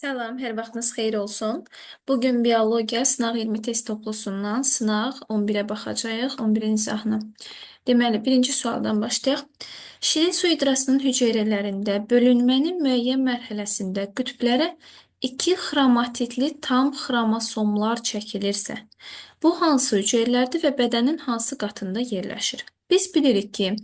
Salam, hər vaxtınız xeyir olsun. Bugün biologiya sınaq 20 test toplusundan sınaq 11-ə baxacağıq, 11-ci izahına. Deməli, birinci sualdan başlayaq. Şirin su idrasının hüceyrələrində bölünmənin müəyyən mərhələsində qütblərə iki xromatidli tam xromosomlar çəkilirsə, bu hansı hüceyrələrdir və bədənin hansı qatında yerləşir? Biz bilirik ki,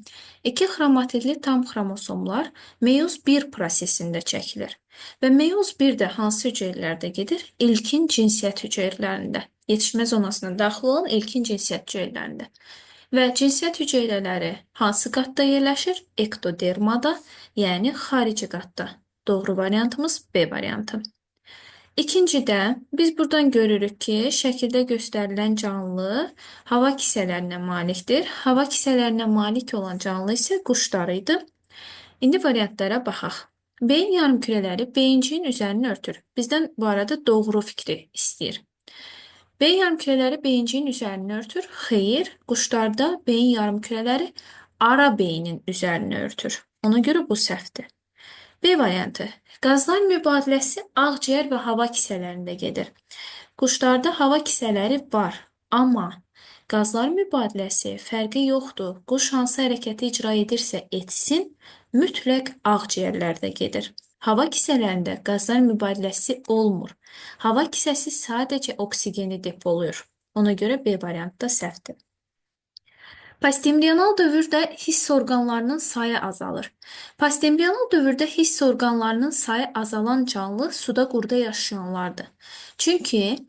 iki xromatidli tam xromosomlar meyoz 1 prosesində çəkilir. Və meyoz 1 də hansı hüceyrələrdə gedir? İlkin cinsiyyət hüceyrələrində. Yetişmə zonasına daxil olan ilkin cinsiyyət hüceyrələrində. Və cinsiyyət hüceyrələri hansı qatda yerləşir? Ektodermada, yəni xarici qatda. Doğru variantımız B variantı. İkincidə biz buradan görürük ki, şəkildə göstərilən canlı hava kisələrinə malikdir. Hava kisələrinə malik olan canlı isə quşlar idi. İndi variantlara baxaq. Beyin yarımkürələri beyinciyin üzərini örtür. Bizdən bu arada doğru fikri istəyir. Beyin yarımkürələri beyinciyin üzərini örtür. Xeyr, quşlarda beyin yarımkürələri ara beynin üzərini örtür. Ona görə bu səhvdir. B variantı. Qazlar mübadiləsi ağciyər və hava kisələrində gedir. Quşlarda hava kisələri var, amma qazlar mübadiləsi fərqi yoxdur. Quş hansı hərəkəti icra edirsə etsin, mütləq ağciyərlərdə gedir. Hava kisələrində qazlar mübadiləsi olmur. Hava kisəsi sadəcə oksigeni depolayır. Ona görə B variantı da səhvdir. Postembrional dövrdə hiss orqanlarının sayı azalır. Postembrional dövrdə hiss orqanlarının sayı azalan canlı suda qurda yaşayanlardır. Çünki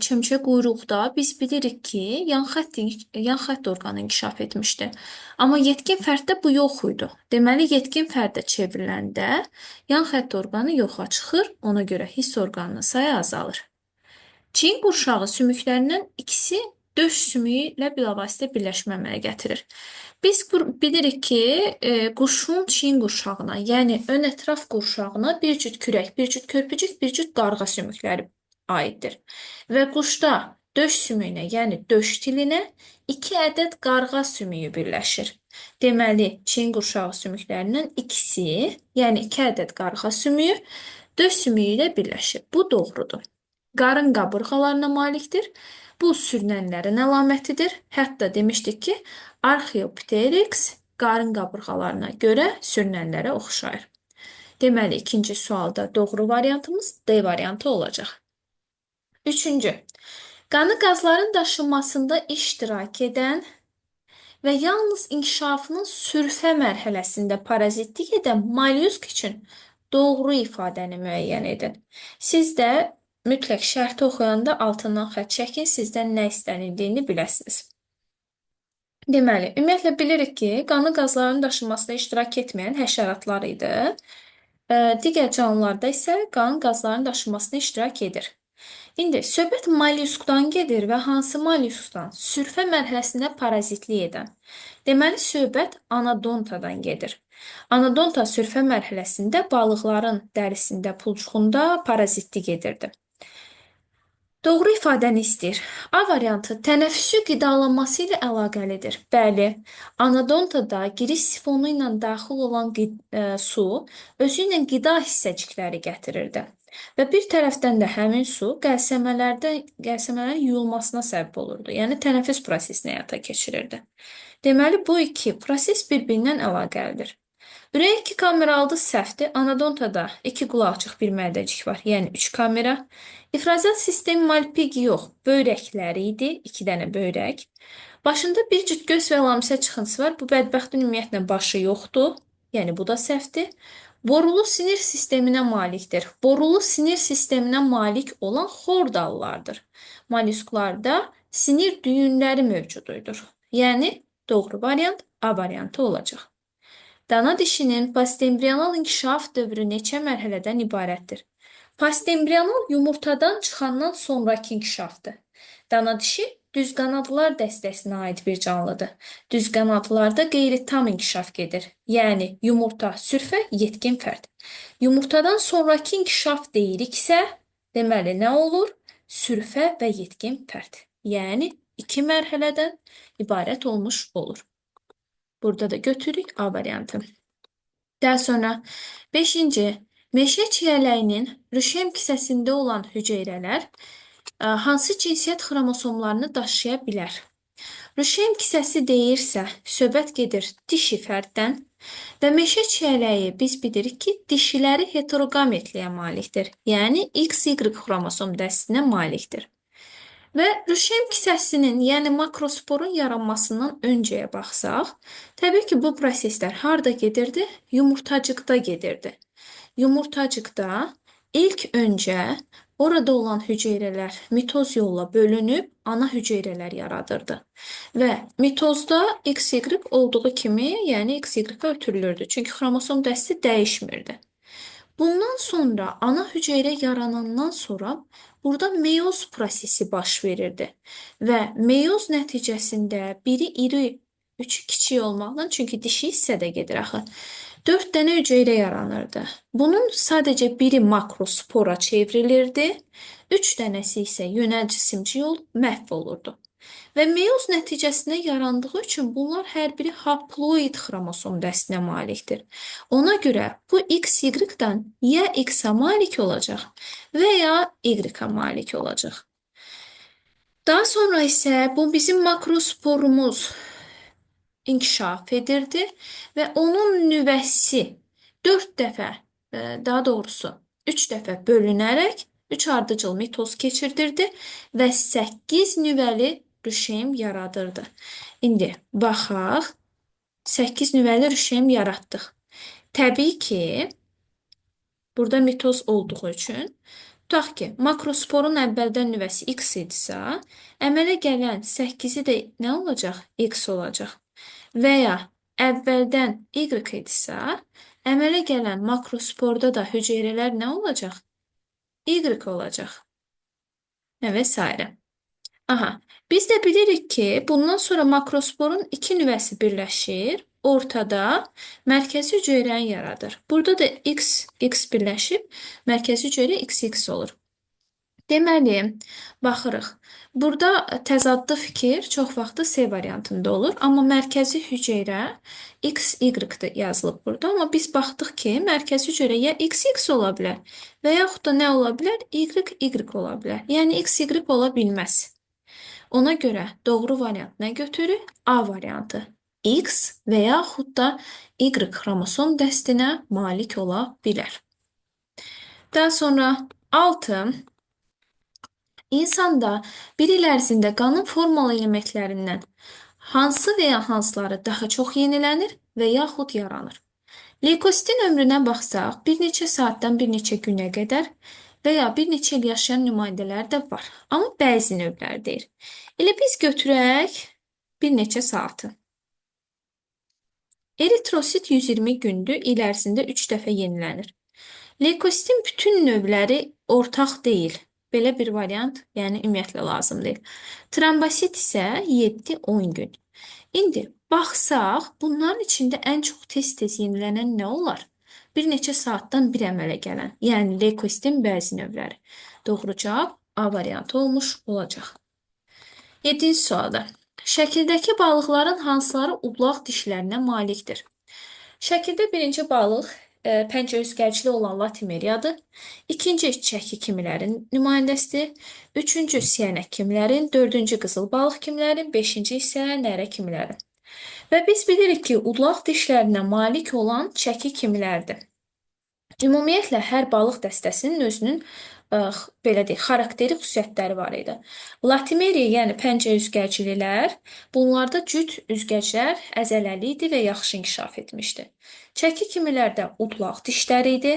çömçə quyruqda biz bilirik ki, yan xətt orqanı inkişaf etmişdi. Amma yetkin fərddə bu yox idi. Deməli, yetkin fərdə çevriləndə yan xətt orqanı yoxa çıxır, ona görə hiss orqanının sayı azalır. Çiyin qurşağı sümüklərindən ikisi döş sümüyü ilə bilavasitə birləşmə əmələ gətirir. Biz bilirik ki, quşun çiyin qurşağına, yəni ön ətraf qurşağına bir cüt kürək, bir cüt körpücük, bir cüt qarğa sümükləri aiddir. Və quşda döş sümüyünə, yəni döş tilinə iki ədəd qarğa sümüyü birləşir. Deməli, çiyin qurşağı sümüklərindən ikisi, yəni iki ədəd qarğa sümüyü döş sümüyü ilə birləşir. Bu doğrudur. Qarın qabırğalarına malikdir. Bu sürünənlərin əlamətidir. Hətta demişdik ki, Archaeopteryx qarın qabırğalarına görə sürünənlərə oxşayır. Deməli, ikinci sualda doğru variantımız D variantı olacaq. Üçüncü, qanı qazların daşınmasında iştirak edən və yalnız inkişafının sürfə mərhələsində parazitlik edən mollyusk üçün doğru ifadəni müəyyən edin. Siz də mütləq şərti oxuyanda altından xətt çəkin, sizdən nə istənildiyini biləsiniz. Deməli, ümumiyyətlə bilirik ki, qanı qazların daşınmasında iştirak etməyən həşəratlar idi. Digər canlılarda isə qan qazların daşınmasında iştirak edir. İndi söhbət mollyuskdan gedir və hansı mollyuskdan? Sürfə mərhələsində parazitlik edən. Deməli, söhbət anodontadan gedir. Anodonta sürfə mərhələsində balıqların dərisində, pulcuğunda parazitlik edirdi. Doğru ifadəni istəyir. A variantı tənəffüsü qidalanması ilə əlaqəlidir. Bəli, anodontada giriş sifonu ilə daxil olan su özü ilə qida hissəcikləri gətirirdi. Və bir tərəfdən də həmin su qəlsəmələrin yuyulmasına səbəb olurdu. Yəni tənəffüs prosesini həyata keçirirdi. Deməli, bu iki proses bir-birindən əlaqəlidir. Ürək iki kameralıdır, səhvdir. Anodontada iki qulaqcıq, bir mədəcik var. Yəni 3 kamera. İfrazat sistemi Malpighi yox, böyrəkləri idi. 2 dənə böyrək. Başında bir cüt göz və lamsə çıxıntısı var. Bu bədbəxtin ümumiyyətlə başı yoxdur. Yəni bu da səhvdir. Borulu sinir sisteminə malikdir. Borulu sinir sisteminə malik olan xordallardır. Mollyusklarda sinir düyünləri mövcuduydur. Yəni doğru variant A variantı olacaq. Dana dişinin postembrional inkişaf dövrü neçə mərhələdən ibarətdir? Postembrional yumurtadan çıxandan sonrakı inkişafdır. Dana dişi düzqanadlılar dəstəsinə aid bir canlıdır. Düzqanadlılarda qeyri-tam inkişaf gedir. Yəni yumurta, sürfə, yetkin fərd. Yumurtadan sonrakı inkişaf deyiriksə, deməli nə olur? Sürfə və yetkin fərd. Yəni iki mərhələdən ibarət olmuş olur. Burada da götürürük A variantı. Daha sonra 5-ci Meşə çiyələyinin rüşeym kisəsində olan hüceyrələr hansı cinsiyyət xromosomlarını daşıya bilər? Rüşeym kisəsi deyirsə, söhbət gedir dişi fərddən və meşə çiyələyi biz bilirik ki, dişiləri heteroqametliyə malikdir. Yəni XY xromosom dəstinə malikdir. Və rüşeym kisəsinin, yəni makrosporun yaranmasından öncəyə baxsaq, təbii ki, bu proseslər harda gedirdi? Yumurtacıqda gedirdi. Yumurtacıqda ilk öncə orada olan hüceyrələr mitoz yolla bölünüb ana hüceyrələr yaradırdı. Və mitozda XY olduğu kimi, yəni XY-ə ötürülürdü. Çünki xromosom dəsti dəyişmirdi. Bundan sonra ana hüceyrə yaranandan sonra burada meyoz prosesi baş verirdi. Və meyoz nəticəsində biri iri, üçü kiçik olmaqla, çünki dişi hissə də gedir axı, 4 dənə hüceyrə yaranırdı. Bunun sadəcə biri makrospora çevrilirdi, 3 dənəsi isə yönəl cisimci yol məhv olurdu. Və meyoz nəticəsində yarandığı üçün bunlar hər biri haploid xromosom dəstinə malikdir. Ona görə bu XY-dan ya X-a malik olacaq və ya Y-a malik olacaq. Daha sonra isə bu bizim makrosporumuz inkişaf edirdi və onun nüvəsi 4 dəfə, daha doğrusu 3 dəfə bölünərək 3 ardıcıl mitoz keçirdirdi və 8 nüvəli rüşeym yaradırdı. İndi baxaq, 8 nüvəli rüşeym yaratdıq. Təbii ki, burada mitoz olduğu üçün, tutaq ki, makrosporun əvvəldən nüvəsi X idisə, əmələ gələn 8-i də nə olacaq? X olacaq. Və ya əvvəldən Y idisə, əmələ gələn makrosporda da hüceyrələr nə olacaq? Y olacaq. Və s. Aha, biz də bilirik ki, bundan sonra makrosporun iki nüvəsi birləşir, ortada mərkəzi hüceyrəni yaradır. Burada da X, X birləşib, mərkəzi hüceyrə XX olur. Deməli, baxırıq. Burada təzadlı fikir çox vaxtı C variantında olur. Amma mərkəzi hüceyrə X, Y-də yazılıb burada. Amma biz baxdıq ki, mərkəzi hüceyrə ya XX ola bilər və yaxud da nə ola bilər? Y, Y ola bilər. Yəni X, Y ola bilməz. Ona görə doğru variant nə götürür? A variantı. X və yaxud da Y xromosom dəstinə malik ola bilər. Daha sonra 6. İnsanda bir il ərzində qanın formalı elementlərindən hansı və ya hansıları daha çox yenilənir və yaxud yaranır? Leykositin ömrünə baxsaq, bir neçə saatdan bir neçə günə qədər və ya bir neçə il yaşayan nümayəndələr də var. Amma bəzi növlər deyir. Elə biz götürək bir neçə saatı. Eritrosit 120 gündür, il ərzində 3 dəfə yenilənir. Leykositin bütün növləri ortaq deyil. Belə bir variant, yəni ümumiyyətlə lazım deyil. Trombosit isə 7-10 gün. İndi baxsaq, bunların içində ən çox tez-tez yenilənən nə olar? Bir neçə saatdan bir əmələ gələn, yəni leykositin bəzi növləri. Doğru cavab A variantı olmuş olacaq. 7-ci sualda. Şəkildəki balıqların hansıları udlaq dişlərinə malikdir? Şəkildə birinci balıq pəncə üzgəcli olan latimeriyadır. İkinci çəki kimilərin nümayəndəsidir. Üçüncü siyənək kimilərin, dördüncü qızıl balıq kimilərin, beşinci isə nərə kimilərin. Və biz bilirik ki, udlaq dişlərinə malik olan çəki kimilərdir. Ümumiyyətlə, hər balıq dəstəsinin özünün belə deyək, xarakteri xüsusiyyətləri var idi. Latimeriya, yəni pəncə üzgəclilər, bunlarda cüt üzgəclər əzələli idi və yaxşı inkişaf etmişdi. Çəki kimilərdə udlaq dişləri idi.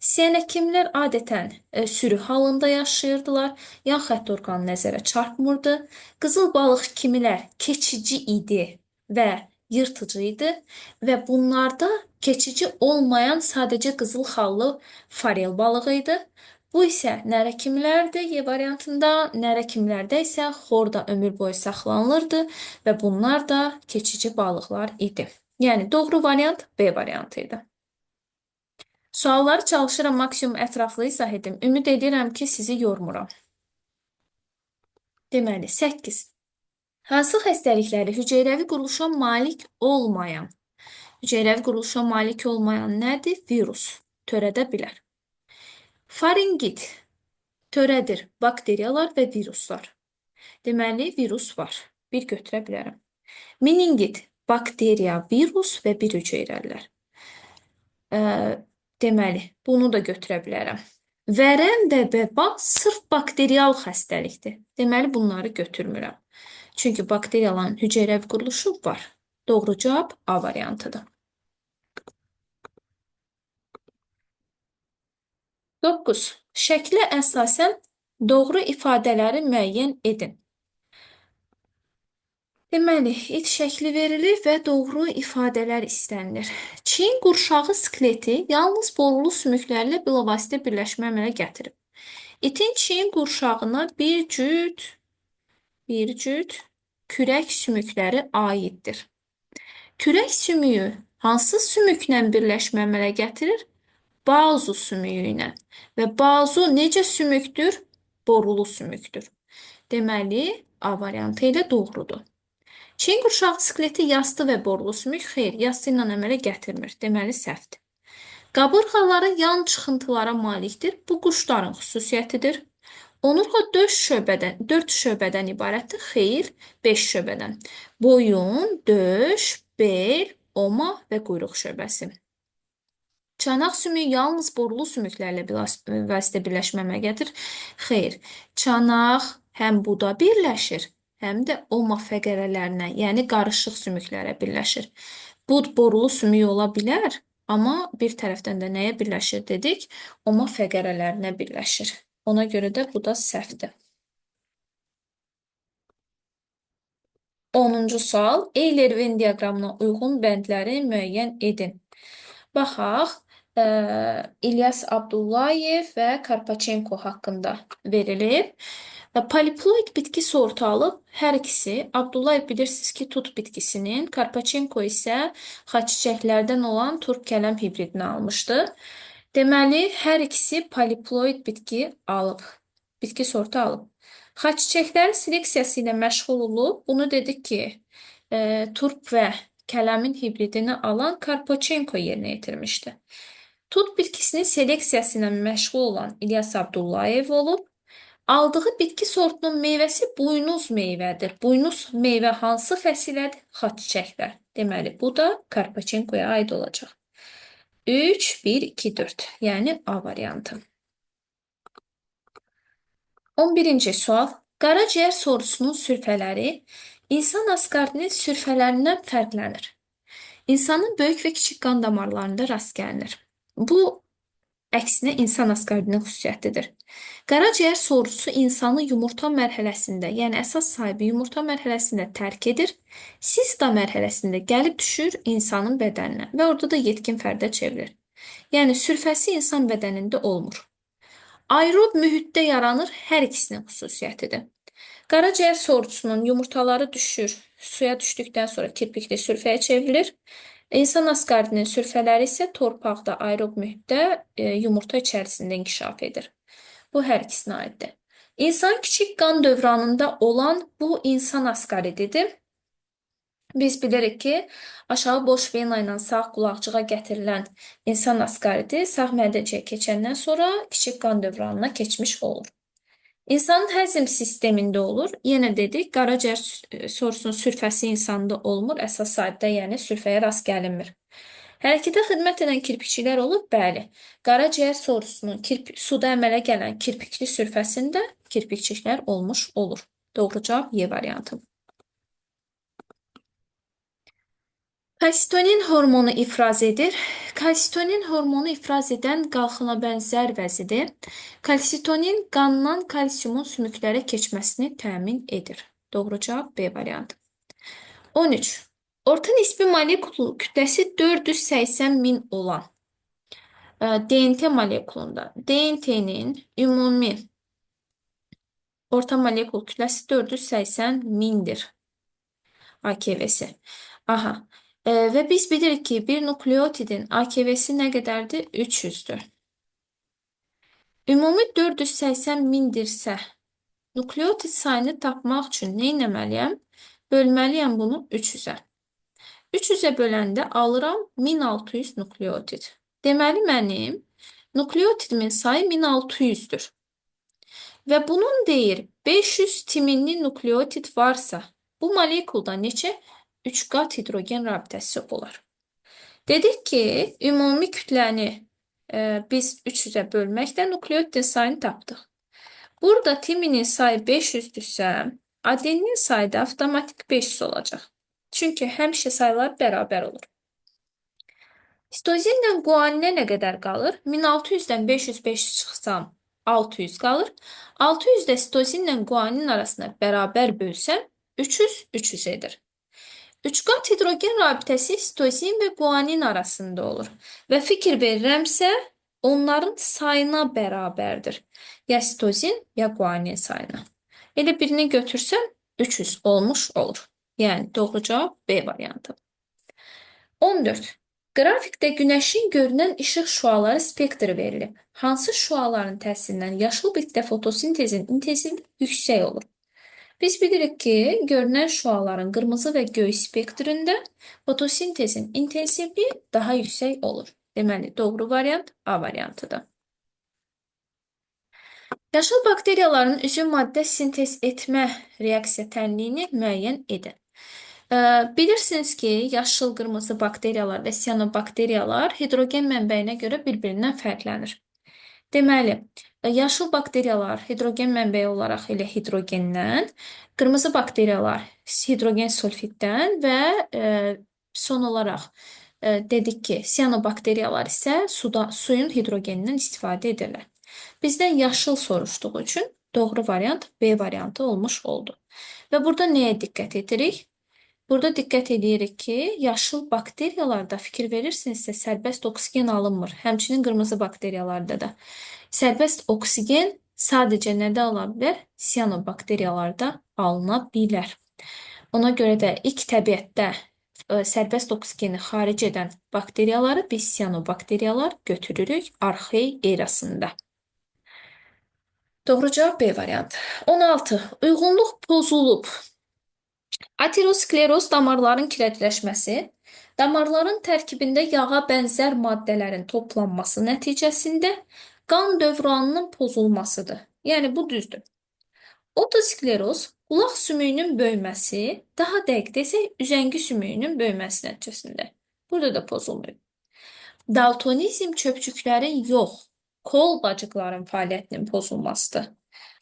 Siyənək kimilər adətən sürü halında yaşayırdılar. Yan xətt orqanı nəzərə çarpmırdı. Qızıl balıq kimilər keçici idi və yırtıcı idi və bunlarda keçici olmayan sadəcə qızıl xallı farel balığı idi. Bu isə nərə kimilərdir Y variantında, nərə kimilərdə isə xorda ömür boyu saxlanılırdı və bunlar da keçici balıqlar idi. Yəni doğru variant B variantı idi. Sualları çalışıram maksimum ətraflı izah edim. Ümid edirəm ki, sizi yormuram. Deməli, 8. Hansı xəstəlikləri hüceyrəvi quruluşa malik olmayan, hüceyrəvi quruluşa malik olmayan nədir? Virus törədə bilər. Faringit törədir bakteriyalar və viruslar. Deməli, virus var. Bir götürə bilərəm. Meningit bakteriya, virus və bir hüceyrəlilər. Deməli, bunu da götürə bilərəm. Vərəm və vəba sırf bakterial xəstəlikdir. Deməli, bunları götürmürəm. Çünki bakteriyaların hüceyrəvi quruluşu var. Doğru cavab A variantıdır. 9. Şəklə əsasən doğru ifadələri müəyyən edin. Deməli, it şəkli verilir və doğru ifadələr istənilir. Çiyin qurşağı skeleti yalnız borulu sümüklərlə bilavasitə birləşmə əmələ gətirib. İtin çiyin qurşağına bir cüt kürək sümükləri aiddir. Kürək sümüyü hansı sümüklə birləşmə əmələ gətirir? Bazu sümüyü ilə. Və bazu necə sümükdür? Borulu sümükdür. Deməli, A variantı ilə doğrudur. Çiyin qurşağı skeleti yastı və borulu sümük xeyr, yastı ilə əmələ gətirmir. Deməli, səhvdir. Qabırğaları yan çıxıntılara malikdir. Bu quşların xüsusiyyətidir. Onurğa 4 şöbədən ibarətdir. Xeyr, 5 şöbədən. Boyun, döş, bel, oma və quyruq şöbəsi. Çanaq sümüyü yalnız borulu sümüklərlə vasitə birləşmə əmələ gətirir. Xeyr, çanaq həm buda birləşir, həm də oma fəqərələrinə, yəni qarışıq sümüklərə birləşir. Bud borulu sümük ola bilər, amma bir tərəfdən də nəyə birləşir dedik? Oma fəqərələrinə birləşir. Ona görə də bu da səhvdir. 10-cu sual. Euler-Venn diaqramına uyğun bəndləri müəyyən edin. Baxaq, İlyas Abdullayev və Karpaçenko haqqında verilib. Poliploid bitki sortu alıb. Hər ikisi. Abdullayev bilirsiniz ki, tut bitkisinin, Karpaçenko isə xaççiçəklərdən olan turp kələm hibridini almışdı. Deməli, hər ikisi poliploid bitki alıb. Bitki sortu alıb. Xaççiçəklərin seleksiyası ilə məşğul olub. Bunu dedik ki, turp və kələmin hibridini alan Karpaçenko yerinə yetirmişdi. Tut bitkisinin seleksiyası ilə məşğul olan İlyas Abdullayev olub. Aldığı bitki sortunun meyvəsi buynuz meyvədir. Buynuz meyvə hansı fəsilədir? Xaççiçəklər. Deməli, bu da Karpaçenkoya aid olacaq. 3, 1, 2, 4. Yəni A variantı. 11-ci sual. Qaraciyər sorusunun sürfələri insan asqardinin sürfələrindən fərqlənir. İnsanın böyük və kiçik qan damarlarında rast gəlinir. Bu, əksinə insan asqardinin xüsusiyyətidir. Qaraciyər sorusu insanı yumurta mərhələsində, yəni əsas sahibi yumurta mərhələsində tərk edir, sista mərhələsində gəlib düşür insanın bədəninə və orada da yetkin fərdə çevrilir. Yəni sürfəsi insan bədənində olmur. Aerob mühitdə yaranır, hər ikisinin xüsusiyyətidir. Qaraciyər sorusunun yumurtaları düşür, suya düşdükdən sonra kirpikli sürfəyə çevrilir. İnsan asqardinin sürfələri isə torpaqda, aerob mühitdə yumurta içərisində inkişaf edir. Bu hər ikisinə aiddir. İnsan kiçik qan dövranında olan bu insan asqarididir. Biz bilirik ki, aşağı boş vena ilə sağ qulaqcığa gətirilən insan asqaridi sağ mədəcəyə keçəndən sonra kiçik qan dövranına keçmiş olur. İnsanın həzm sistemində olur. Yenə dedik, qaraciyər sorusunun sürfəsi insanda olmur. Əsas sahibdə, yəni sürfəyə rast gəlinmir. Hərəkətə xidmət edən kirpikçiklər olur? Bəli. Qaraciyər sorusunun suda əmələ gələn kirpikli sürfəsində kirpikçiklər olmuş olur. Doğru cavab Y variantı. Kalsitonin hormonu ifraz edir. Kalsitonin hormonu ifraz edən qalxına bənzər vəzidir. Kalsitonin qandan kalsiumun sümüklərə keçməsini təmin edir. Doğru cavab B variantı. 13. Orta nisbi molekul kütləsi 480 min olan DNT molekulunda DNT-nin ümumi orta molekul kütləsi 480 mindir. AKV-si. Aha. Və biz bilirik ki, bir nukleotidin AKV-si nə qədərdir? 300-dür. Ümumi 480 mindirsə, nukleotid sayını tapmaq üçün nə etməliyəm? Bölməliyəm bunu 300-ə. 300-ə böləndə alıram 1600 nukleotid. Deməli, mənim Nukleotidimin sayı 1600'dür. Və bunun deyir 500 timinli nukleotid varsa, bu molekulda neçə 3 qat hidrogen rabitəsi olar? Dedik ki, ümumi kütləni biz 300-ə bölməklə nukleotidin sayını tapdıq. Burada timinin sayı 500-dürsə, adeninin sayı da avtomatik 500 olacaq. Çünki həmişə saylar bərabər olur. Sitozinlə guaninə nə qədər qalır? 1600-dən 500 500 çıxsam 600 qalır. 600 də sitozinlə guanin arasında bərabər bölsəm 300 300 edir. 3 qat hidrogen rabitəsi sitozin və guanin arasında olur. Və fikir verirəmsə, onların sayına bərabərdir. Ya sitozin, ya guanin sayına. Elə birini götürsəm 300 olmuş olur. Yəni doğru cavab B variantı. 14. Qrafikdə günəşin görünən işıq şüaları spektri verilib. Hansı şüaların təsirindən yaşıl bitkidə fotosintezin intensivliyi yüksək olur? Biz bilirik ki, görünən şüaların qırmızı və göy spektrində fotosintezin intensivliyi daha yüksək olur. Deməli, doğru variant A variantıdır. Yaşıl bakteriyaların üzüm maddə sintez etmə reaksiya tənliyini müəyyən edin. Bilirsiniz ki, yaşıl, qırmızı bakteriyalar və siyanobakteriyalar hidrogen mənbəyinə görə bir-birindən fərqlənir. Deməli, yaşıl bakteriyalar hidrogen mənbəyi olaraq elə hidrogendən, qırmızı bakteriyalar hidrogen sulfiddən və son olaraq dedik ki, siyanobakteriyalar isə suyun hidrogenindən istifadə edirlər. Bizdən yaşıl soruşduğu üçün doğru variant B variantı olmuş oldu. Və burada nəyə diqqət edirik? Burada diqqət edirik ki, yaşıl bakteriyalarda fikir verirsinizsə sərbəst oksigen alınmır. Həmçinin qırmızı bakteriyalarda da. Sərbəst oksigen sadəcə nədə ala bilər? Siyanobakteriyalarda alına bilər. Ona görə də ilk təbiətdə sərbəst oksigeni xaric edən bakteriyaları biz siyanobakteriyalar götürürük arxey erasında. Doğru cavab B variantı. 16. Uyğunluq pozulub. Ateroskleroz damarların kirəcləşməsi, damarların tərkibində yağa bənzər maddələrin toplanması nəticəsində qan dövranının pozulmasıdır. Yəni bu düzdür. Otoskleroz qulaq sümüyünün böyüməsi, daha dəqiq desək, üzəngi sümüyünün böyüməsi nəticəsində. Burada da pozulmuyor. Daltonizm çöpçüklərin yox, kol bacıqların fəaliyyətinin pozulmasıdır.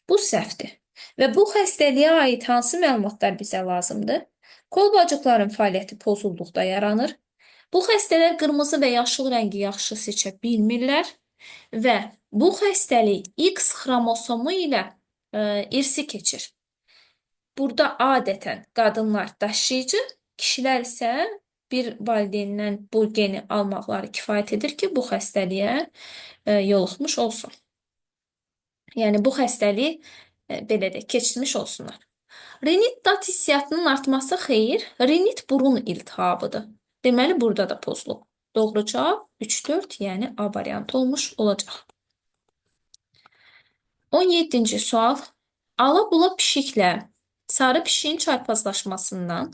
Bu səhvdir. Və bu xəstəliyə aid hansı məlumatlar bizə lazımdır? Kol bacıqların fəaliyyəti pozulduqda yaranır. Bu xəstələr qırmızı və yaşıl rəngi yaxşı seçə bilmirlər və bu xəstəlik X xromosomu ilə irsi keçir. Burada adətən qadınlar daşıyıcı, kişilər isə bir valideyndən bu geni almaqları kifayət edir ki, bu xəstəliyə yoluxmuş olsun. Yəni bu xəstəliyi belə deyək, keçirmiş olsunlar. Rinit dad hissiyatının artması xeyir, rinit burun iltihabıdır. Deməli, burada da pozulub. Doğru cavab 3-4, yəni A variantı olmuş olacaq. 17-ci sual. Ala-bula pişiklə sarı pişiyin çarpazlaşmasından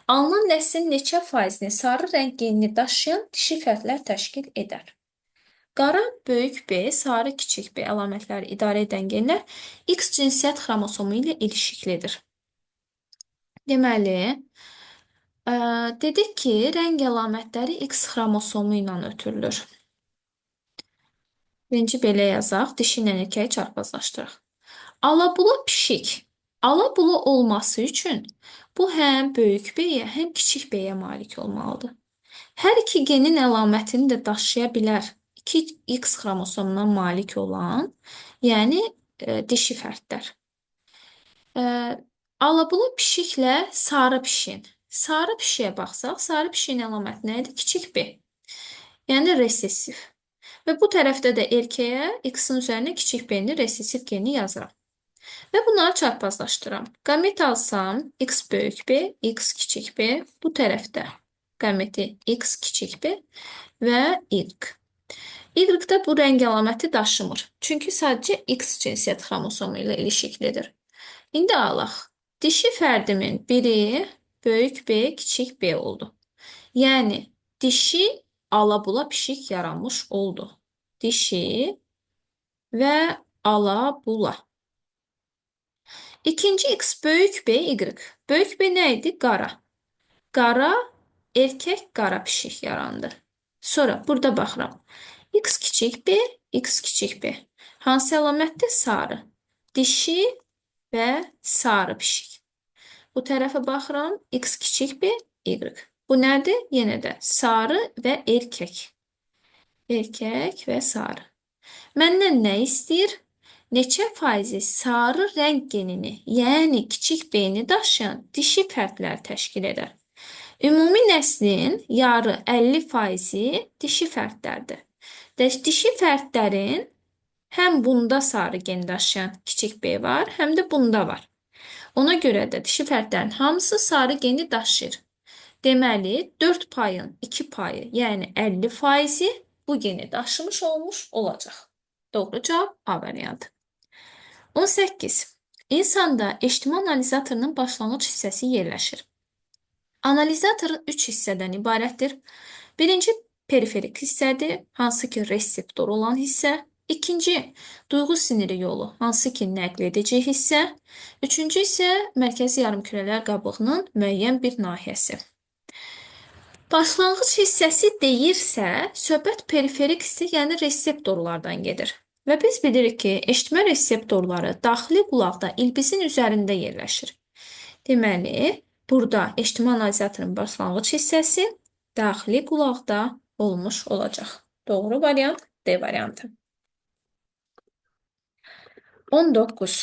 alınan nəslin neçə faizini sarı rəng genini daşıyan dişi fərdlər təşkil edər? Qara böyük B, sarı kiçik B əlamətləri idarə edən genlər X cinsiyyət xromosomu ilə ilişiklidir. Deməli, dedik ki, rəng əlamətləri X xromosomu ilə ötürülür. Birinci belə yazaq, dişi ilə erkəyi çarpazlaşdıraq. Alabula pişik. Alabula olması üçün bu həm böyük B-yə, həm kiçik B-yə malik olmalıdır. Hər iki genin əlamətini də daşıya bilər. 2X xromosomuna malik olan, yəni dişi fərdlər. Alabula pişiklə sarı pişiyin. Sarı pişiyə baxsaq, sarı pişiyin əlaməti nə idi? Kiçik B. Yəni resessiv. Və bu tərəfdə də erkəyə X-in üzərinə kiçik B-ni resessiv geni yazıram. Və bunları çarpazlaşdıram. Qamet alsam, X böyük B, X kiçik B. Bu tərəfdə qameti X kiçik B və Y. Y-də bu rəng əlaməti daşımır. Çünki sadəcə X cinsiyyət xromosomu ilə ilişiklidir. İndi alaq. Dişi fərdimin biri böyük B, kiçik B oldu. Yəni, dişi alabula pişik yaranmış oldu. Dişi və alabula. İkinci X böyük B, Y. Böyük B nə idi? Qara. Qara, erkək qara pişik yarandı. Sonra burada baxıram. X kiçik B, X kiçik B. Hansı əlamətdir? Sarı. Dişi və sarı pişik. Bu tərəfə baxıram. X kiçik B, Y. Bu nədir? Yenə də sarı və erkək. Erkək və sarı. Məndən nə istəyir? Neçə faizi sarı rəng genini, yəni kiçik B-ni daşıyan dişi fərdlər təşkil edər? Ümumi nəslin yarı 50% dişi fərdlərdir. Dişi fərdlərin həm bunda sarı gen daşıyan kiçik B var, həm də bunda var. Ona görə də dişi fərdlərin hamısı sarı geni daşıyır. Deməli, 4 payın 2 payı, yəni 50% bu geni daşımış olmuş olacaq. Doğru cavab A variantı. 18. İnsanda eşitmə analizatorunun başlanğıc hissəsi yerləşir. Analizator 3 hissədən ibarətdir. Birinci periferik hissədir, hansı ki reseptor olan hissə. İkinci duyğu siniri yolu, hansı ki nəql edici hissə. Üçüncü isə mərkəzi yarımkürələr qabığının müəyyən bir nahiyəsi. Başlanğıc hissəsi deyirsə, söhbət periferik hissə, yəni reseptorlardan gedir. Və biz bilirik ki, eşitmə reseptorları daxili qulaqda ilbizin üzərində yerləşir. Deməli, burada eşitmə analizatorunun başlanğıc hissəsi daxili qulaqda olmuş olacaq. Doğru variant D variantı. 19.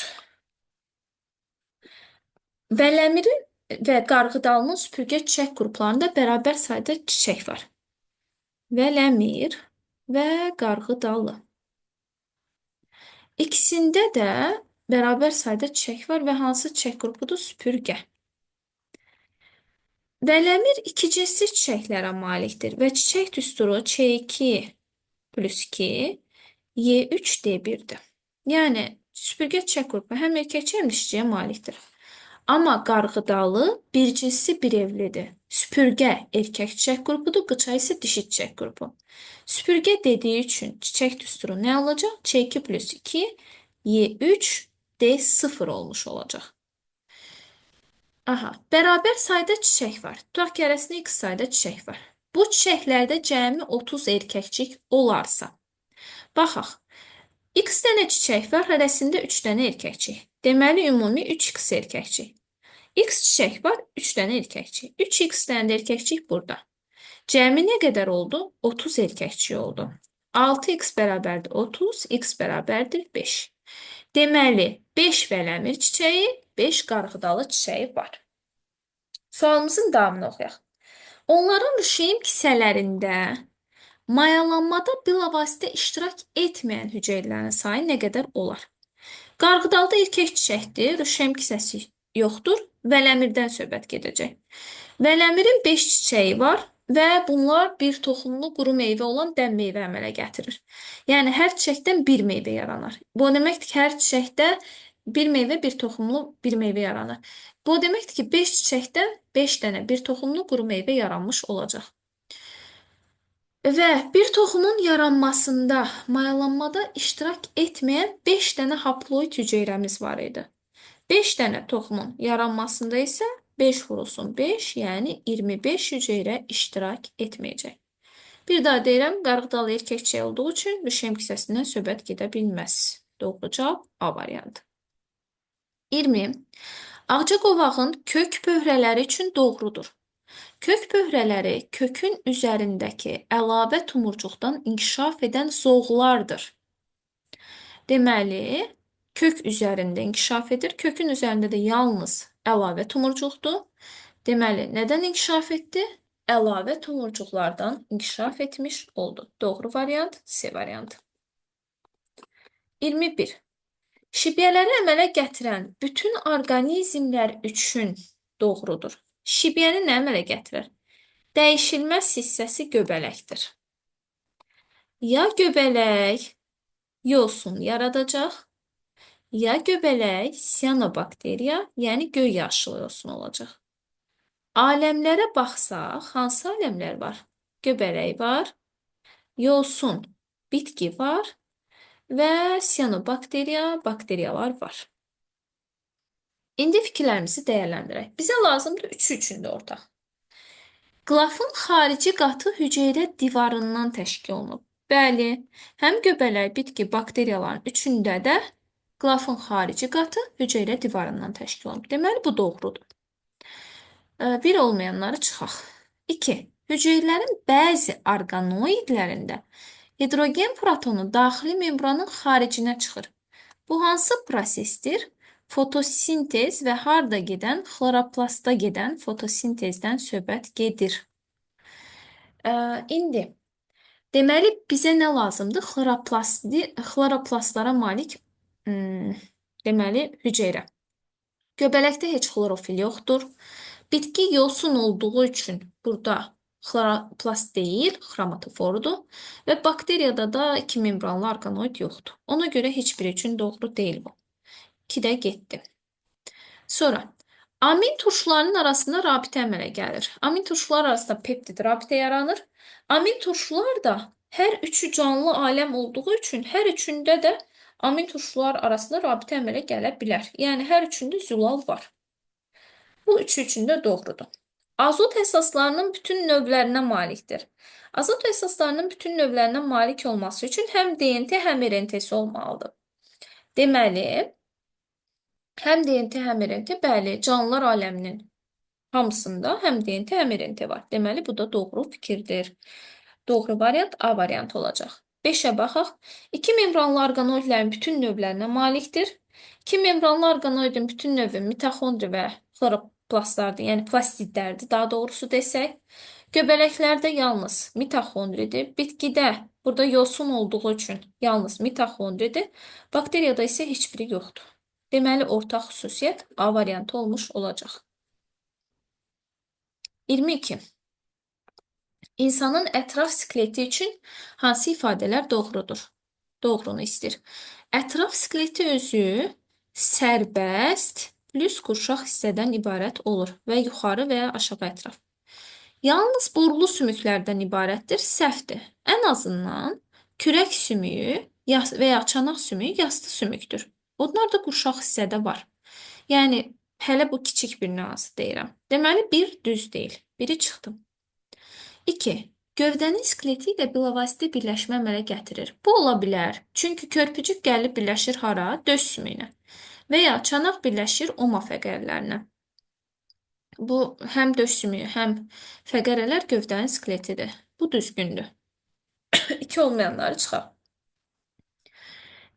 Vələmirin və qarğıdalının süpürgə çiçək qruplarında bərabər sayda çiçək var. Vələmir və qarğıdalı. İkisində də bərabər sayda çiçək var və hansı çiçək qrupudur? Süpürgə. Vələmir iki cinsli çiçəklərə malikdir və çiçək düsturu Ç2 plus 2 Y3D1-dir. Yəni, süpürgə çiçək qrupu həm erkəkçi, həm dişçiyə malikdir. Amma qarğıdalı bir cinsli bir evlidir. Süpürgə erkək çiçək qrupudur, qıça isə dişi çiçək qrupu. Süpürgə dediyi üçün çiçək düsturu nə olacaq? Ç2 plus 2 Y3 D0 olmuş olacaq. Aha, bərabər sayda çiçək var. Tutaq ki, hərəsində x sayda çiçək var. Bu çiçəklərdə cəmi 30 erkəkcik olarsa. Baxaq. X dənə çiçək var, hərəsində 3 dənə erkəkcik. Deməli, ümumi 3x erkəkcik. X çiçək var, 3 dənə erkəkcik. 3x dənə də erkəkcik burada. Cəmi nə qədər oldu? 30 erkəkcik oldu. 6x bərabərdir 30, x bərabərdir 5. Deməli, 5 vələmir çiçəyi, 5 qarğıdalı çiçəyi var. Sualımızın davamını oxuyaq. Onların rüşeym kisələrində mayalanmada bilavasitə iştirak etməyən hüceyrələrin sayı nə qədər olar? Qarğıdalıda erkək çiçəkdir, rüşeym kisəsi yoxdur. Vələmirdən söhbət gedəcək. Vələmirin 5 çiçəyi var və bunlar bir toxumlu quru meyvə olan dən meyvə əmələ gətirir. Yəni, hər çiçəkdən bir meyvə yaranar. Bu o deməkdir ki, hər çiçəkdə bir meyvə, bir toxumlu bir meyvə yaranır. Bu o deməkdir ki, 5 çiçəkdən 5 dənə bir toxumlu quru meyvə yaranmış olacaq. Və bir toxumun yaranmasında, mayalanmada iştirak etməyən 5 dənə haploid hüceyrəmiz var idi. 5 dənə toxumun yaranmasında isə 5 vurulsun 5, yəni 25 hüceyrə iştirak etməyəcək. Bir daha deyirəm, qarğıdalı erkək çiçəyi olduğu üçün rüşeym kisəsindən söhbət gedə bilməz. Doğru cavab A variantı. 20. Ağca qovağın kök pöhrələri üçün doğrudur. Kök pöhrələri kökün üzərindəki əlavə tumurcuqdan inkişaf edən zoğlardır. Deməli, kök üzərində inkişaf edir. Kökün üzərində də yalnız əlavə tumurcuqdur. Deməli, nədən inkişaf etdi? Əlavə tumurcuqlardan inkişaf etmiş oldu. Doğru variant C variantı. 21. Şibyələri əmələ gətirən bütün orqanizmlər üçün doğrudur. Şibyəni nə əmələ gətirir? Dəyişilməz hissəsi göbələkdir. Ya göbələk yosun yaradacaq, ya göbələk siyanobakteriya, yəni göy yaşıl yosun olacaq. Aləmlərə baxsaq, hansı aləmlər var? Göbələk var, yosun Bitki var və siyanobakteriya, bakteriyalar var. İndi fikirlərimizi dəyərləndirək. Bizə lazımdır üçü üçün də ortaq. Qılafın xarici qatı hüceyrə divarından təşkil olunub. Bəli, həm göbələk, bitki, bakteriyaların üçündə də qılafın xarici qatı hüceyrə divarından təşkil olunub. Deməli, bu doğrudur. Bir olmayanları çıxaq. 2. Hüceyrələrin bəzi orqanoidlərində hidrogen protonu daxili membranın xaricinə çıxır. Bu hansı prosesdir? Fotosintez və harda gedən? Xloroplastda gedən fotosintezdən söhbət gedir. İndi, deməli, bizə nə lazımdır? Xloroplastlara malik, deməli, hüceyrə. Göbələkdə heç xlorofil yoxdur. Bitki yosun olduğu üçün burada xloroplast deyil, xromatofordur və bakteriyada da iki membranlı orqanoid yoxdur. Ona görə heç biri üçün doğru deyil bu. 2 də getdi. Sonra, amin turşularının arasında rabitə əmələ gəlir. Amin turşular arasında peptid rabitə yaranır. Amin turşular da hər üçü canlı aləm olduğu üçün hər üçündə də amin turşular arasında rabitə əmələ gələ bilər. Yəni, hər üçündə zülal var. Bu üçü üçün də doğrudur. Azot əsaslarının bütün növlərinə malikdir. Azot əsaslarının bütün növlərinə malik olması üçün həm DNT, həm RNT-si olmalıdır. Deməli, həm DNT, həm RNT, bəli, canlılar aləminin hamısında həm DNT, həm RNT var. Deməli, bu da doğru fikirdir. Doğru variant A variantı olacaq. 5-ə baxaq. İki membranlı orqanoidlərin bütün növlərinə malikdir. İki membranlı orqanoidin bütün növü mitoxondri və xloroplastlardır, yəni plastidlərdir, daha doğrusu desək. Göbələklərdə yalnız mitoxondridir. Bitkidə burada yosun olduğu üçün yalnız mitoxondridir. Bakteriyada isə heç biri yoxdur. Deməli, ortaq xüsusiyyət A variantı olmuş olacaq. 22. İnsanın ətraf skeleti üçün hansı ifadələr doğrudur? Doğrunu istəyir. Ətraf skeleti özü sərbəst plus qurşaq hissədən ibarət olur və yuxarı və ya aşağı ətraf. Yalnız borulu sümüklərdən ibarətdir, səhvdir. Ən azından kürək sümüyü və ya çanaq sümüyü yastı sümükdür. Onlar da qurşaq hissədə var. Yəni, hələ bu kiçik bir nüansı deyirəm. Deməli, bir düz deyil. Biri çıxdı. 2. Gövdənin skeleti ilə bilavasitə birləşmə əmələ gətirir. Bu ola bilər. Çünki körpücük gəlib birləşir hara? Döş sümüyünə. Və ya çanaq birləşir oma fəqərələrinə. Bu, həm döş sümüyü, həm fəqərələr gövdənin skeletidir. Bu düzgündür. 2 olmayanları çıxaq.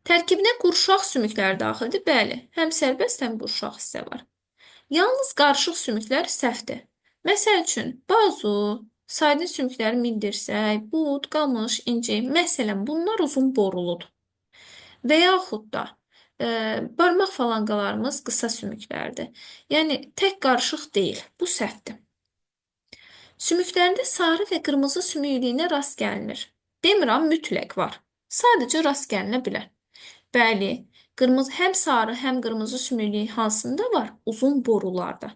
Tərkibinə qurşaq sümükləri daxildir. Bəli, həm sərbəst, həm qurşaq hissə var. Yalnız qarışıq sümüklər səhvdir. Məsəl üçün, bazu, saydın sümükləri mindirsək, bud, qamış, inci, məsələn, bunlar uzun boruludur. Və yaxud da barmaq falanqalarımız qısa sümüklərdir. Yəni, tək qarışıq deyil, bu səhvdir. Sümüklərində sarı və qırmızı sümüklüyünə rast gəlinir. Demirəm, mütləq var. Sadəcə rast gəlinə bilər. Bəli, qırmızı, həm sarı, həm qırmızı sümüklüyü hansında var? Uzun borularda.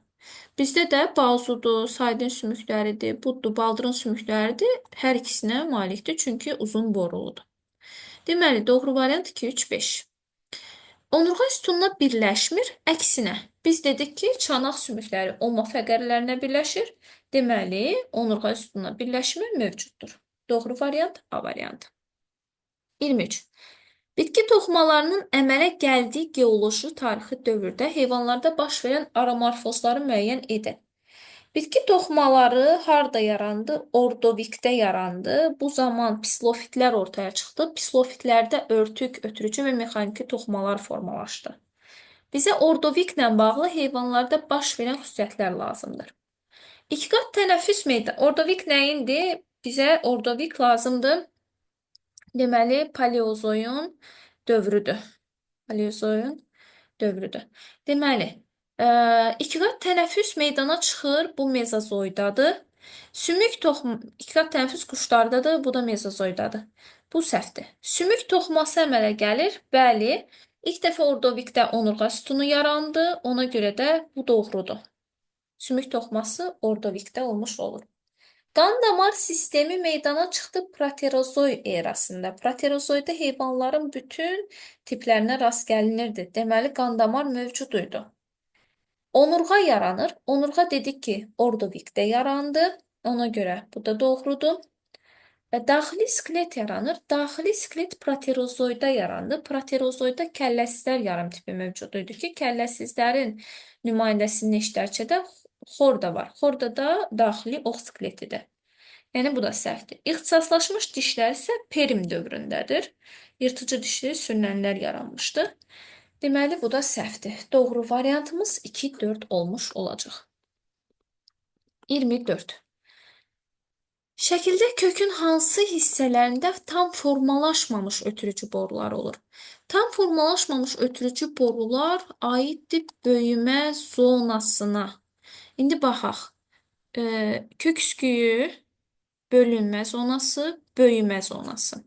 Bizdə də bazudur, saydın sümükləridir, buddur, baldırın sümükləridir. Hər ikisinə malikdir, çünki uzun boruludur. Deməli, doğru variant 2, 3, 5. Onurğa sütununa birləşmir, əksinə. Biz dedik ki, çanaq sümükləri oma fəqərələrinə birləşir. Deməli, onurğa sütununa birləşmə mövcuddur. Doğru variant A variantı. 23. Bitki toxumalarının əmələ gəldiyi geoloji tarixi dövrdə heyvanlarda baş verən aramorfozları müəyyən edin. Bitki toxumaları harda yarandı? Ordovikdə yarandı. Bu zaman pislofitlər ortaya çıxdı. Pislofitlərdə örtük, ötürücü və mexaniki toxumalar formalaşdı. Bizə ordoviklə bağlı heyvanlarda baş verən xüsusiyyətlər lazımdır. İki qat tənəffüs meydanı. Ordovik nəyindir? Bizə ordovik lazımdır. Deməli, paleozoyun dövrüdür. Paleozoyun dövrüdür. Deməli, iki qat tənəffüs meydana çıxır. Bu mezozoydadır. Sümük toxum, iki qat tənəffüs quşlardadır. Bu da mezozoydadır. Bu səhvdir. Sümük toxuması əmələ gəlir. Bəli, ilk dəfə ordovikdə onurğa sütunu yarandı. Ona görə də bu doğrudur. Sümük toxuması ordovikdə olmuş olur. Qan damar sistemi meydana çıxdı Proterozoy erasında. Proterozoyda heyvanların bütün tiplərinə rast gəlinirdi. Deməli, qan damar mövcud idi. Onurğa yaranır. Onurğa dedik ki, Ordovikdə yarandı. Ona görə bu da doğrudur. Və daxili skelet yaranır. Daxili skelet proterozoyda yarandı. Proterozoyda kəlləsizlər yarım tipi mövcud idi ki, kəlləsizlərin nümayəndəsi neştərçədə xorda var. Xorda da daxili ox skeletidir. Yəni bu da səhvdir. İxtisaslaşmış dişlər isə Perm dövründədir. Yırtıcı dişli sürünənlər yaranmışdı. Deməli bu da səhvdir. Doğru variantımız 2-4 olmuş olacaq. 24. Şəkildə kökün hansı hissələrində tam formalaşmamış ötürücü borular olur? Tam formalaşmamış ötürücü borular aiddir böyümə zonasına. İndi baxaq. Kök üsküyü, bölünmə zonası, böyümə zonası.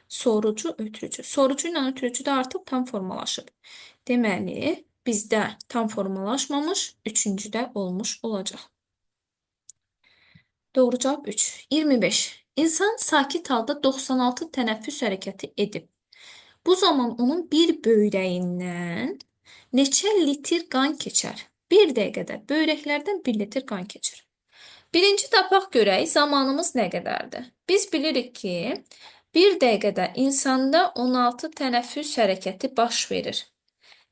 Sorucu, ötürücü. Sorucu ilə ötürücü də artıq tam formalaşıb. Deməli, bizdə tam formalaşmamış, üçüncüdə olmuş olacaq. Doğru cavab 3. 25. İnsan sakit halda 96 tənəffüs hərəkəti edib. Bu zaman onun bir böyrəyindən neçə litr qan keçər? Bir dəqiqədə böyrəklərdən 1 litr qan keçir. Birinci tapaq görək, zamanımız nə qədərdir? Biz bilirik ki, bir dəqiqədə insanda 16 tənəffüs hərəkəti baş verir.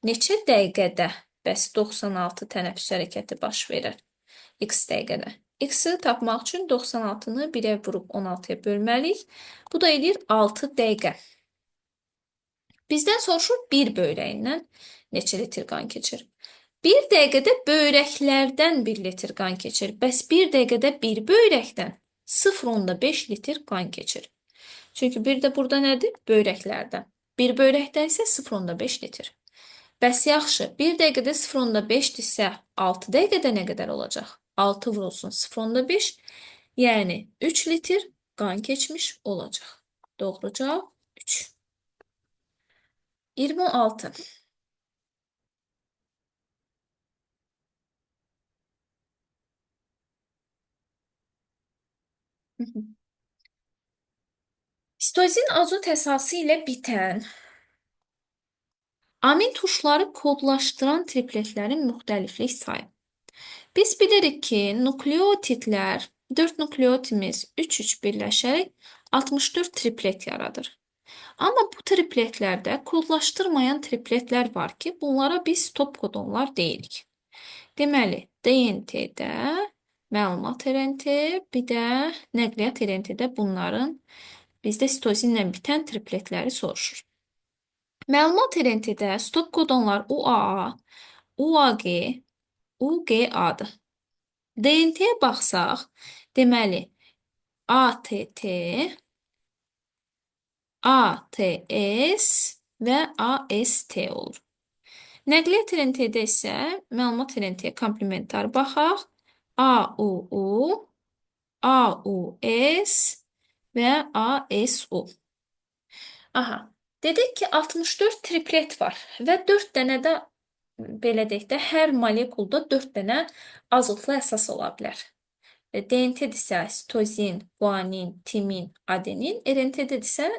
Neçə dəqiqədə bəs 96 tənəffüs hərəkəti baş verir? X dəqiqədə. X-i tapmaq üçün 96-nı 1-ə vurub 16-ya bölməliyik. Bu da eləyir 6 dəqiqə. Bizdən soruşur bir böyrəyindən neçə litr qan keçir? Bir dəqiqədə böyrəklərdən 1 litr qan keçir. Bəs bir dəqiqədə bir böyrəkdən 0,5 litr qan keçir. Çünki bir də burada nədir? Böyrəklərdən. Bir böyrəkdən isə 0,5 litr. Bəs yaxşı, bir dəqiqədə 0,5-dirsə 6 dəqiqədə nə qədər olacaq? 6 vurulsun 0,5, yəni 3 litr qan keçmiş olacaq. Doğru cavab 3. 26. Sitozin azot əsası ilə bitən amin tuşları kodlaşdıran tripletlərin müxtəliflik sayı. Biz bilirik ki, nukleotidlər, 4 nukleotidimiz 3-3 birləşərək 64 triplet yaradır. Amma bu tripletlərdə kodlaşdırmayan tripletlər var ki, bunlara biz stop kodonlar deyirik. Deməli, DNT-də məlumat RNT, bir də nəqliyyat RNT-də bunların bizdə sitozinlə bitən tripletləri soruşur. Məlumat RNT-də stop kodonlar UAA, UAG, UGA-dır. DNT-yə baxsaq, deməli, ATT, ATS və AST olur. Nəqliyyat RNT-də isə məlumat RNT-yə komplementar baxaq. AUU, AUS və ASU. Aha, dedik ki, 64 triplet var və 4 dənə də belə deyək də, hər molekulda 4 dənə azotlu əsas ola bilər. DNT-dirsə sitozin, guanin, timin, adenin, RNT-dirsə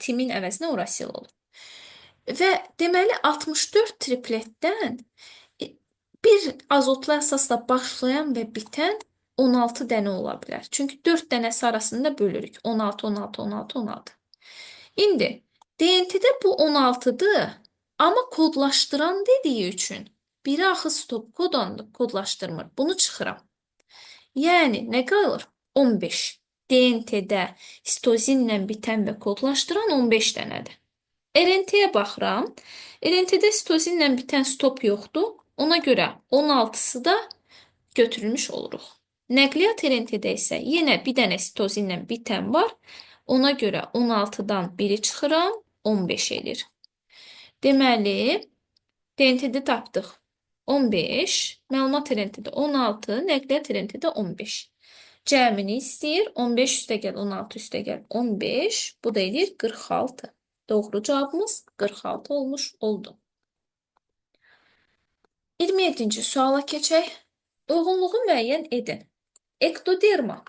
timin əvəzinə urasil olur. Və deməli 64 tripletdən bir azotlu əsasla başlayan və bitən 16 dənə ola bilər. Çünki 4 dənəsi arasında bölürük. 16, 16, 16, 16. İndi DNT-də bu 16-dır, amma kodlaşdıran dediyi üçün biri axı stop kodondur, kodlaşdırmır. Bunu çıxıram. Yəni nə qalır? 15. DNT-də sitozinlə bitən və kodlaşdıran 15 dənədir. RNT-yə baxıram. RNT-də sitozinlə bitən stop yoxdur. Ona görə 16-sı da götürülmüş oluruq. Nəqliyyat RNT-də isə yenə bir dənə sitozinlə bitən var. Ona görə 16-dan 1-i çıxıram, 15 eləyir. Deməli, DNT-də tapdıq 15, məlumat RNT-də 16, nəqliyyat RNT-də 15. Cəmini istəyir. 15 üstəgəl 16 üstəgəl 15. Bu da eləyir 46. Doğru cavabımız 46 olmuş oldu. 27-ci suala keçək. Uyğunluğu müəyyən edin. Ektoderma.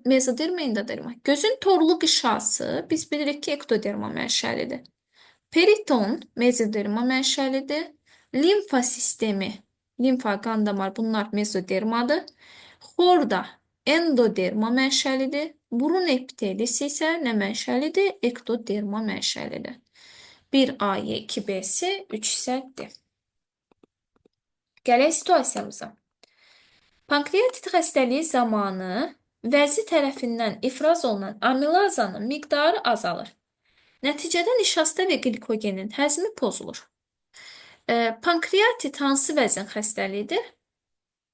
Mezoderma, endoderma. Gözün torlu qişası biz bilirik ki, ektoderma mənşəlidir. Periton mezoderma mənşəlidir. Limfa sistemi, limfa, qan damar bunlar mezodermadır. Xorda endoderma mənşəlidir. Burun epitelisi isə nə mənşəlidir? Ektoderma mənşəlidir. 1A, 2B-si, 3 isə D. Gələk situasiyamıza. Pankreatit xəstəliyi zamanı vəzi tərəfindən ifraz olunan amilazanın miqdarı azalır. Nəticədə nişasta və qlikogenin həzmi pozulur. Pankreatit hansı vəzin xəstəliyidir?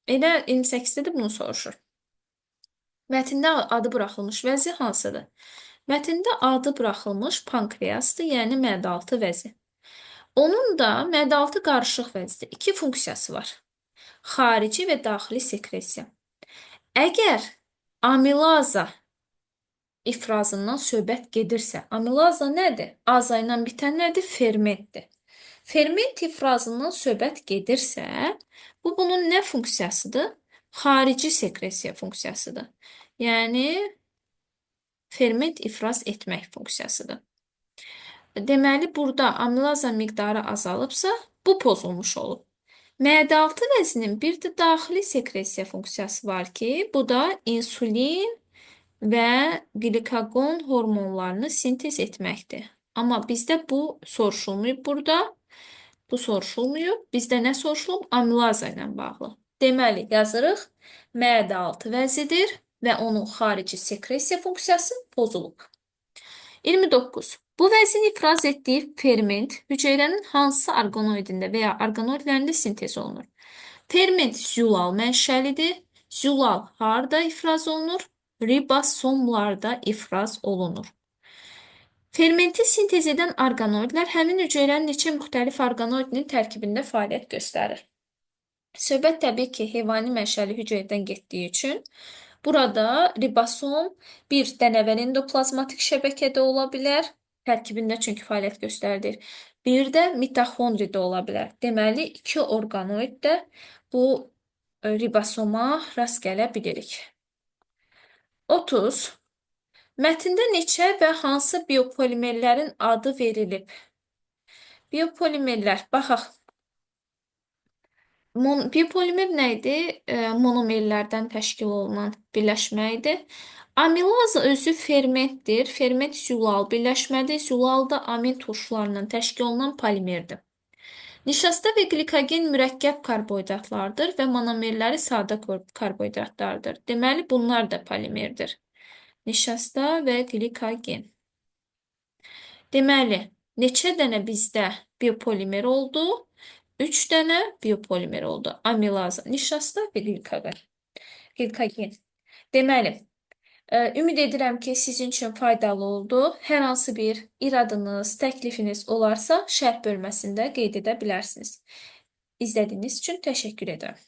Elə 28-də də bunu soruşur. Mətndə adı buraxılmış vəzi hansıdır? Mətndə adı buraxılmış pankreasdır, yəni mədə-altı vəzi. Onun da mədə-altı qarışıq vəzidir. İki funksiyası var. Xarici və daxili sekresiya. Əgər amilaza ifrazından söhbət gedirsə, amilaza nədir? Aza ilə bitən nədir? Fermentdir. Ferment ifrazından söhbət gedirsə, bu bunun nə funksiyasıdır? Xarici sekresiya funksiyasıdır. Yəni, ferment ifraz etmək funksiyasıdır. Deməli, burada amilaza miqdarı azalıbsa, bu pozulmuş olub. Mədə-altı vəzinin bir də daxili sekresiya funksiyası var ki, bu da insulin və qlikoqon hormonlarını sintez etməkdir. Amma bizdə bu soruşulmayıb burada. Bu soruşulmayıb. Bizdə nə soruşulub? Amilaza ilə bağlı. Deməli, yazırıq. Mədə-altı vəzidir və onun xarici sekresiya funksiyası pozulub. 29. Bu vəzin ifraz etdiyi ferment hüceyrənin hansı orqanoidində və ya orqanoidlərində sintez olunur? Ferment zülal mənşəlidir. Zülal harda ifraz olunur? Ribosomlarda ifraz olunur. Fermenti sintez edən orqanoidlər həmin hüceyrənin neçə müxtəlif orqanoidinin tərkibində fəaliyyət göstərir. Söhbət təbii ki, heyvani mənşəli hüceyrədən getdiyi üçün burada ribosom bir dənəvəl endoplazmatik şəbəkədə ola bilər, tərkibində çünki fəaliyyət göstərir. Bir də mitoxondridə ola bilər. Deməli, iki orqanoid də bu ribosoma rast gələ bilirik. 30. Mətndə neçə və hansı biopolimerlərin adı verilib? Biopolimerlər, baxaq. Biopolimer nə idi? Monomerlərdən təşkil olunan birləşmə idi. Amilaza özü fermentdir. Ferment zülal birləşmədir. Zülal da amin turşularından təşkil olunan polimerdir. Nişasta və qlikogen mürəkkəb karbohidratlardır və monomerləri sadə karbohidratlardır. Deməli, bunlar da polimerdir. Nişasta və qlikogen. Deməli, neçə dənə bizdə biopolimer oldu? 3 dənə biopolimer oldu. Amilaza, nişasta və qlikogen. Qlikogen. Deməli, ümid edirəm ki, sizin üçün faydalı oldu. Hər hansı bir iradınız, təklifiniz olarsa, şərh bölməsində qeyd edə bilərsiniz. İzlədiyiniz üçün təşəkkür edirəm.